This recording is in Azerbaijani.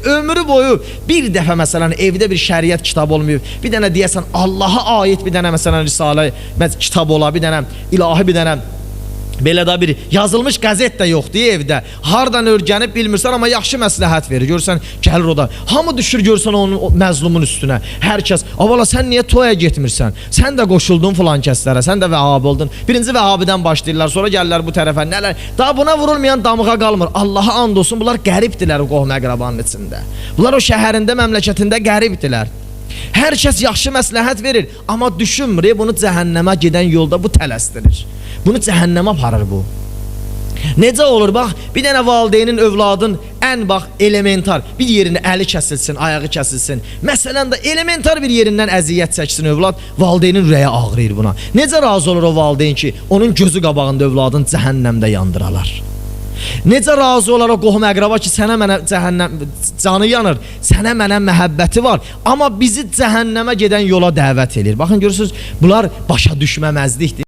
Ömrü boyu bir dəfə məsələn evdə bir şəriət kitabı olmayıb. Bir dənə deyəsən Allaha aid bir dənə məsələn risalə kitab ola, bir dənə ilahi bir dənə belə də bir yazılmış qəzet də yoxdur evdə. Hardan öyrənib bilmirsən, amma yaxşı məsləhət verir. Görürsən gəlir o da. Hamı düşür görürsən onun o məzlumun üstünə. Hər kəs, "Avala sən niyə toya getmirsən? Sən də qoşuldun filan kəslərə, sən də Vəhabi oldun." Birinci Vəhabidən başlayırlar, sonra gəlirlər bu tərəfə. Nələr? Daha buna vurulmayan damğa qalmır. Allaha and olsun, bunlar qəribdilər o qohum əqrabanın içində. Bunlar o şəhərində, məmləkətində qəribdilər. Hər kəs yaxşı məsləhət verir, amma düşünmür, bunu cəhənnəmə gedən yolda bu tələsdirir. Bunu cəhənnəmə aparır bu. Necə olur bax, bir dənə valideynin övladın ən bax elementar bir yerini əli kəsilsin, ayağı kəsilsin. Məsələn də elementar bir yerindən əziyyət çəksin övlad, valideynin ürəyi ağrıyır buna. Necə razı olur o valideyn ki, onun gözü qabağında övladın cəhənnəmdə yandıralar? Necə razı olar o qohum əqraba ki, sənə mənə cəhənnəm canı yanır, sənə mənə məhəbbəti var, amma bizi cəhənnəmə gedən yola dəvət eləyir. Baxın görürsüz, bunlar başa düşməməzlikdir.